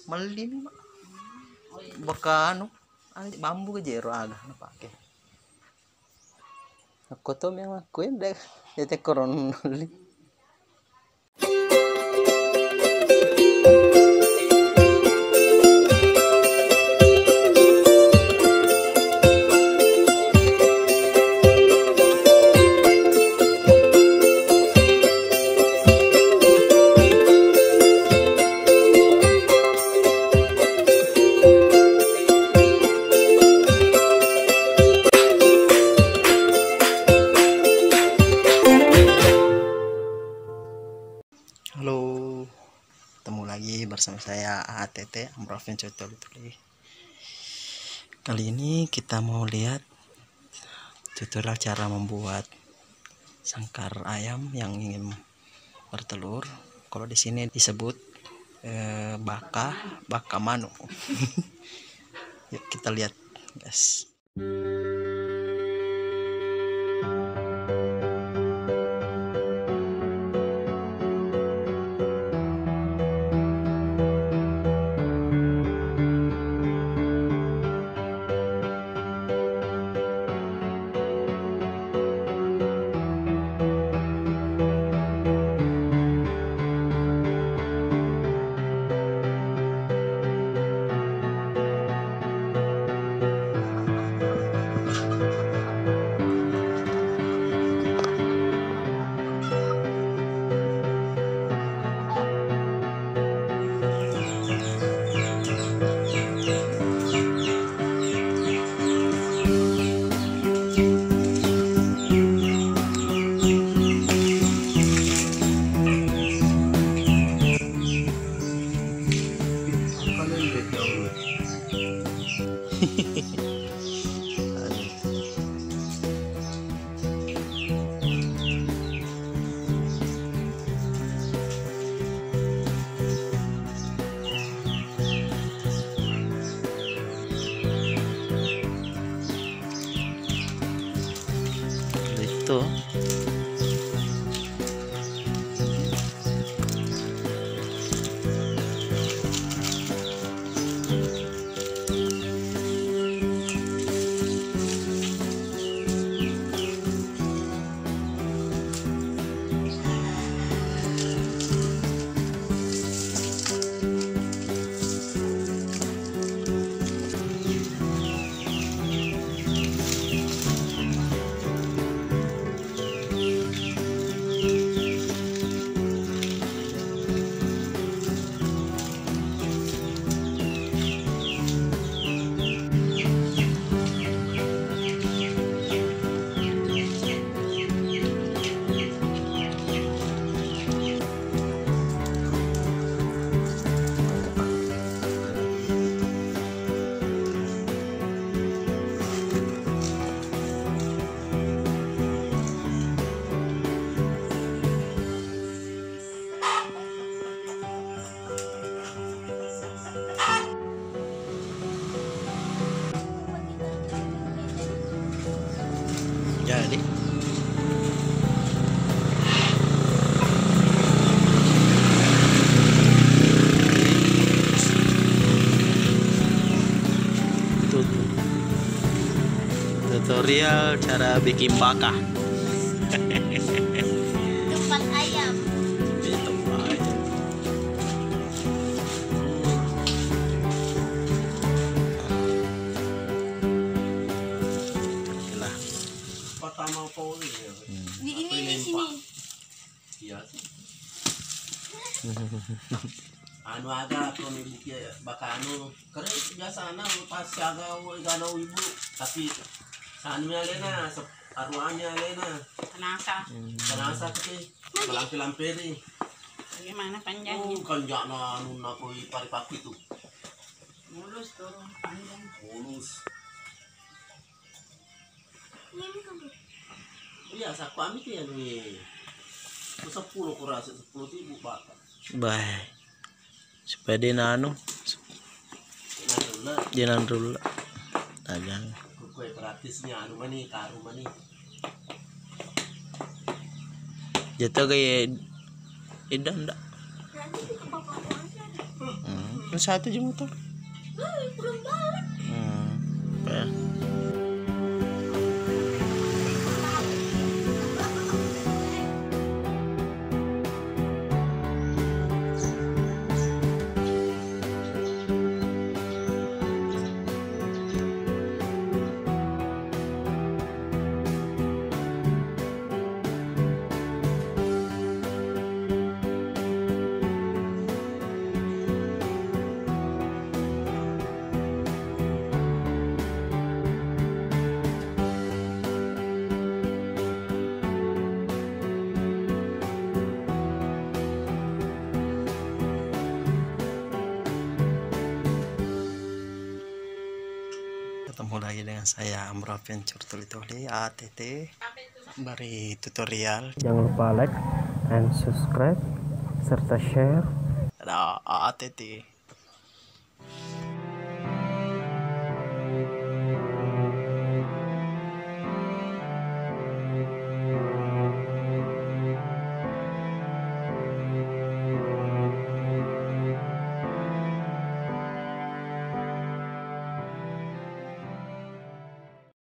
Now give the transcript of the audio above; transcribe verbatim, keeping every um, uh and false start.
Melli mi, Mak. Baka anu, anu bambu ke jero aga napake. Akko to memang aku ndak, ya tekoron melli. Halo, ketemu lagi bersama saya A T T, Amrafin Cotol Tuli. Kali ini kita mau lihat tutorial cara membuat sangkar ayam yang ingin bertelur. Kalau di sini disebut, eh, baka, baka manuk. Yuk kita lihat, guys. Itu. Jadi. Tut-, tutorial cara bikin baka. Tempat ayam. Ini tempat ayam. Oke lah. Pertama kau ini ya. Hmm. Di ini, di sini. Iya sih. Anu aga, kalau ibu kia bakanu keren biasa, anu pas siaga, gana ibu, tapi sanu alena, sep-, aruanya alena. Tenasa. Hmm. Tenasa ke, melampe-lamperi. Bagaimana panjangnya? Oh, kanjana anu nakoi pari-pari itu. Mulus tuh, panjang. Mulus. Iya, saku ami tu yang ni. Ku sepuluh, ku rasa sepuluh ribu baka. Bah. Supaya dia nanu. Dia nanrulla. Dia nanrulla. Tajang. Kue praktisnya anu mani, karu mani. Jatuh kayak idam dak? Hmm. Satu je motor. Hmm. Oke. Ketemu lagi dengan saya, Amro Adventure Toli-Toli, A T T. Bari tutorial. Jangan lupa like and subscribe serta share. Ada A T T.